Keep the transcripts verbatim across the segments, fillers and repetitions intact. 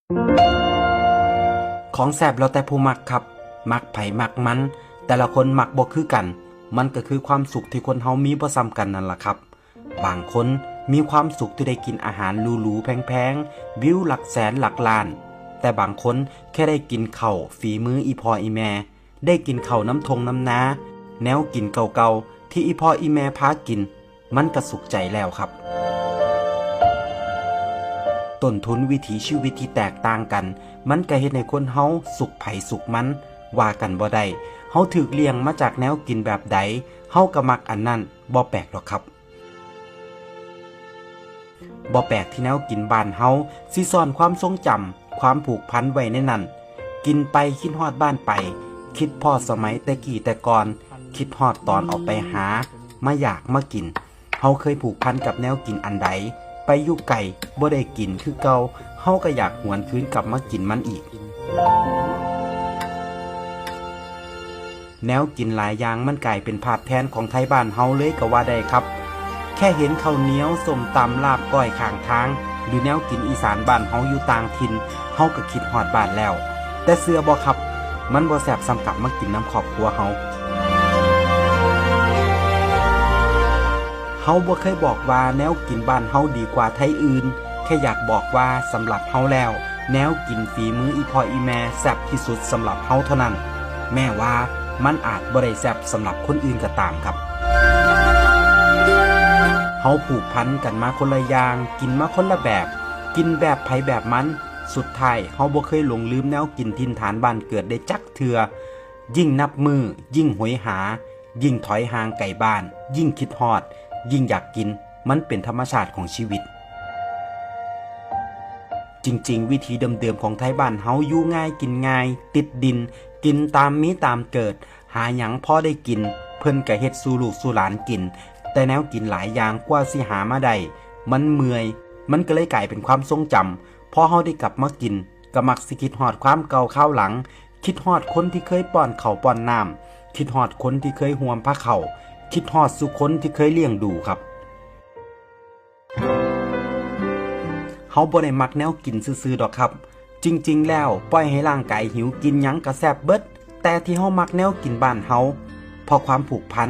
ของแซ่บแล้วแต่ผู้มักครับ มักไผมักมัน แต่ละคนมักบ่คือกัน มันก็คือความสุขที่คนเฮามีบ่ส่ำกันนั่นล่ะครับ บางคนมีความสุขที่ได้กินอาหารหรูๆแพงๆ วิวหลักแสนหลักล้าน แต่บางคนแค่ได้กินข้าวฝีมืออีพ่ออีแม่ ได้กินข้าวนำท่งนำนา แนวกินเก่าๆที่อีพ่ออีแม่พากิน มันก็สุขใจแล้วครับ ต้นทุนวิถีชีวิตที่แตกต่างกัน มันก็เฮ็ดให้คนเฮาสุขไผสุขมัน ว่ากันบ่ได้ เฮาถูกเลี้ยงมาจากแนวกินแบบใด เฮาก็มักอันนั้น บ่แปลกดอกครับ บ่แปลกที่แนวกินบ้านเฮาสิซ่อนความทรงจำ ความผูกพันไว้ในนั้น กินไปคิดฮอดบ้านไป คิดพ้อสมัยแต่กี้แต่ก่อน คิดฮอดตอนออกไปหา มาอยากมากิน เฮาเคยผูกพันกับแนวกินอันใด ไปอยู่ไกลบ่ได้กินคือเก่า เฮาก็อยากหวนคืนกลับมากินมันอีก แนวกินหลายอย่างมันกลายเป็นภาพแทนของไทบ้านเฮาเลยก็ว่าได้ครับ แค่เห็นข้าวเหนียว ส้มตำ ลาบก้อยข้างทาง หรือแนวกินอีสานบ้านเฮาอยู่ต่างถิ่น เฮาก็คิดฮอดบ้านแล้ว แต่เชื่อบ่ครับ มันบ่แซ่บส่ำกลับมากินนำครอบครัวเฮา เฮาบ่เคยบอกว่าแนวกินบ้านเฮาดีกว่าไทอื่น แค่อยากบอกว่าสำหรับเฮาแล้ว แนวกินฝีมืออีพ่ออีแม่แซ่บที่สุดสำหรับเฮาเท่านั้น แม้ว่ามันอาจบ่ได้แซ่บสำหรับคนอื่นก็ตามครับ เฮาผูกพันกันมาคนละอย่าง กินมาคนละแบบ กินแบบไผแบบมัน สุดท้ายเฮาบ่เคยหลงลืมแนวกินถิ่นฐานบ้านเกิดได้จักเทื่อ ยิ่งนับมื้อ ยิ่งโหยหา ยิ่งถอยห่างไกลบ้าน ยิ่งคิดฮอด ยิ่งอยากกิน มันเป็นธรรมชาติของชีวิต จริงๆ วิถีเดิมๆของไทบ้านเฮาอยู่ง่ายกินง่าย ติดดิน กินตามมีตามเกิด หาหยังพอได้กิน เพิ่นก็เฮ็ดสู่ลูกสู่หลานกิน แต่แนวกินหลายอย่างกว่าสิหามาได้ มันเมื่อย มันก็เลยกลายเป็นความทรงจำ พอเฮาได้กลับมากิน ก็มักสิคิดฮอดความเก่าคราวหลัง คิดฮอดคนที่เคยป้อนข้าวป้อนน้ำ คิดฮอดคนที่เคยห่วมพาข้าว คิดฮอดสู่คนที่เคยเลี้ยงดูครับ เฮาบ่ได้มักแนวกินซื่อๆดอกครับ จริงๆแล้วปล่อยให้ร่างกายหิวกินหยังก็แซ่บเบิด แต่ที่เฮามักแนวกินบ้านเฮา เพราะความผูกพัน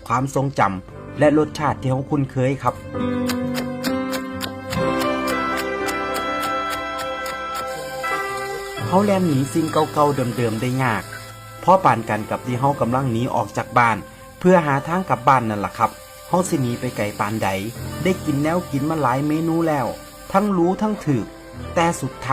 ความทรงจำ และรสชาติที่เฮาคุ้นเคยครับ เฮาแล่นหนีสิ่งเก่าๆเดิมๆได้ยาก พอปานกันกับที่เฮากำลังหนีออกจากบ้าน เพื่อหาทางกลับบ้านนั่นล่ะครับ เฮาสิหนีไปไกลปานใด ได้กินแนวกินมาหลายเมนูแล้ว ทั้งหรูทั้งถูก แต่สุดท้าย